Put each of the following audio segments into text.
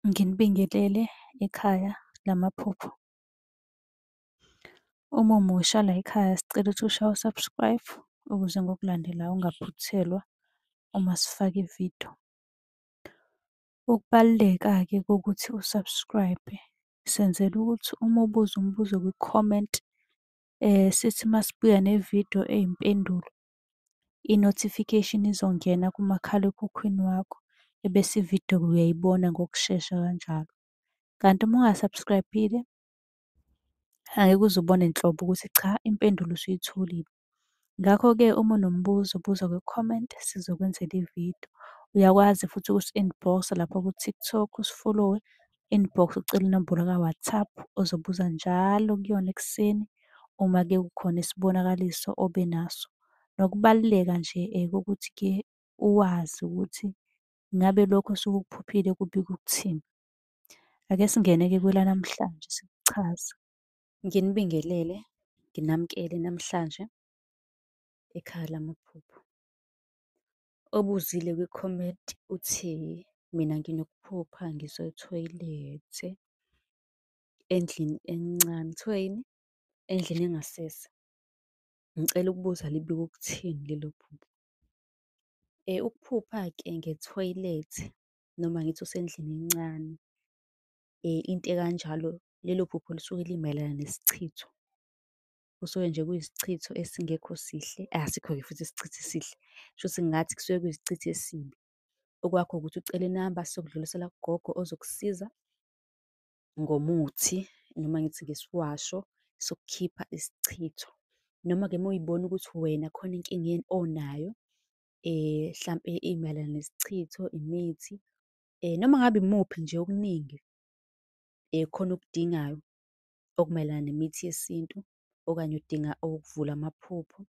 Nginibingelele ekhaya lamaphupho. Uma umusha layikhaya sicela ukuthi ushaye u-subscribe ukuze ngokulandelayo ungaphuthelwa uma sifaka ividiyo. Ukubaluleka-ke kokuthi u-subscribe-e, senzela ukuthi uma ubuza umbuzo kwi-comment, sithi uma sibuya nevidiyo eyimpendulo, i-notification izongena kumakhalekhukhwini wakho, ebese ividiyo uyayibona ngokushesha kanjalo. Kanti uma unga-subscribe-ile, angeke uze ubone nhlobo ukuthi cha impendulo usuyitholile. Ngakho-ke uma unombuzo buza kwi-comment sizokwenzela ividiyo. Uyakwazi futhi ukusi-inbox-a lapha ku-TikTok usifolowe, inbox ucele inombolo ka-WhatsApp ozobuza njalo kuyona ekuseni uma-ke kukhona isibonakaliso obe naso. Nokubaluleka nje kokuthi-ke uwazi ukuthi ngabe lokhu osuke ukuphuphile kubika ukuthini. Ake singene-ke kwelanamhlanje sikuchaze. Nginibingelele, nginamukele namhlanje ekhaya lamaphupho. Obuzile kwi-comment uthi, mina nginokuphupha ngisethoyilethe endlini encane, kuthiwa yini? Endlini engasese. Ngicela ukubuza libika ukuthini lelo phupho? Ukuphupha-ke ngethoyilethe noma ngithi usendlini encane, into ekanjalo, lelo phupho lisuke limayelana nesichitho. Kusuke nje kuyisichitho esingekho sihle, asikho-ke futhi isichitho esihle, shuthi ngingathi kusuke kuyisichitho esibi. Okwakho ukuthi ucele inamba sokudlulisela kugogo ozokusiza ngomuthi noma ngithi ngesiwasho sokukhipha isichitho. Noma-ke uma uy'bona ukuthi wena khona inkinga onayo hlampe imayelana nesichitho, imithi, noma ngabe imuphi nje okuningi, khona okudingayo okumayelana nemithi yesintu, okanye udinga owokuvula amaphupho,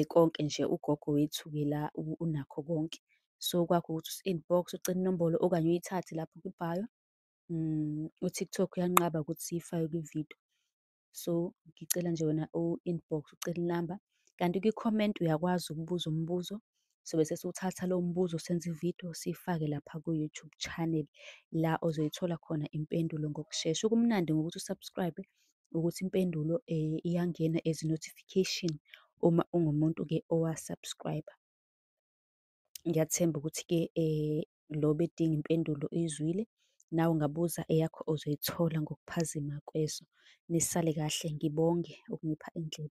konke nje ugogo wethu-ke la unakho konke. So, okwakho ukuthi usi-inbox-e ucele inombolo okanye uyithathe lapho kwi-bio. U-TikTok uyanqaba ukuthi siyifake kwividiyo. So, ngicela nje wena u-inbox ucele inamba, kanti kwi-comment uyakwazi ukubuza umbuzo, sobe sesiwuthatha lowo mbuzo senze ividiyo siyifake lapha ku-YouTube channel, la ozoyithola khona impendulo ngokushesha. Okumnandi ngokuthi u-subscribe-e ukuthi impendulo iyangena as notification uma ungumuntu-ke owa-subscribe-a. Ngiyathemba ukuthi-ke lo obedinga impendulo uyizwile, nawe ungabuza eyakho uzoyithola ngokuphazima kweso. Nisale kahle, ngibonge ukungipha indlebe.